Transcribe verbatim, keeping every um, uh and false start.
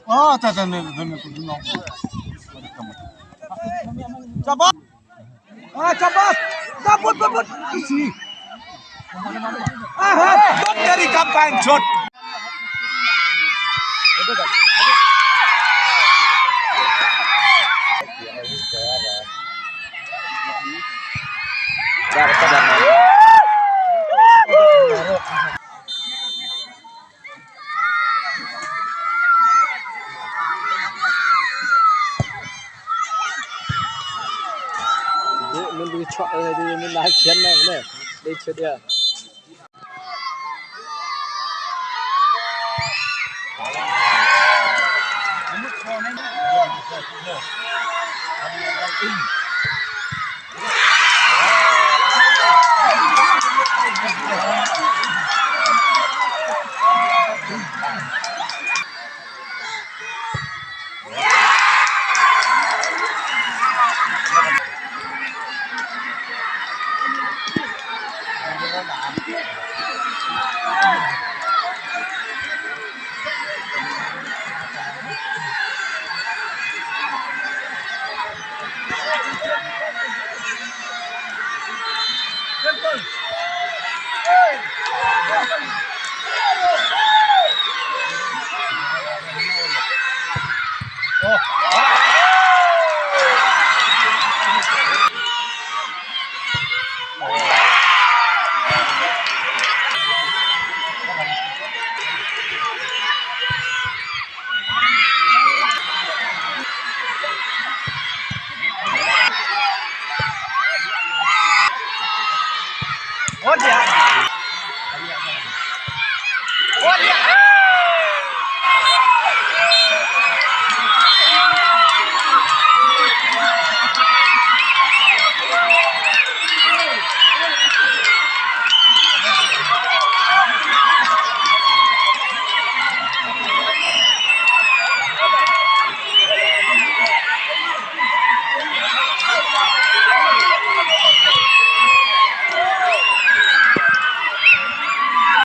Ah, ta, ta, ne, ne, ne, ne, ne. Shabash. Ah, shabash. Dapat, dapat. Isi. Ah, ha. Shot dari kapan, shot. Dei, mun dei chwa, eh, dei, mun na khian na, ne. Dei chwa dia.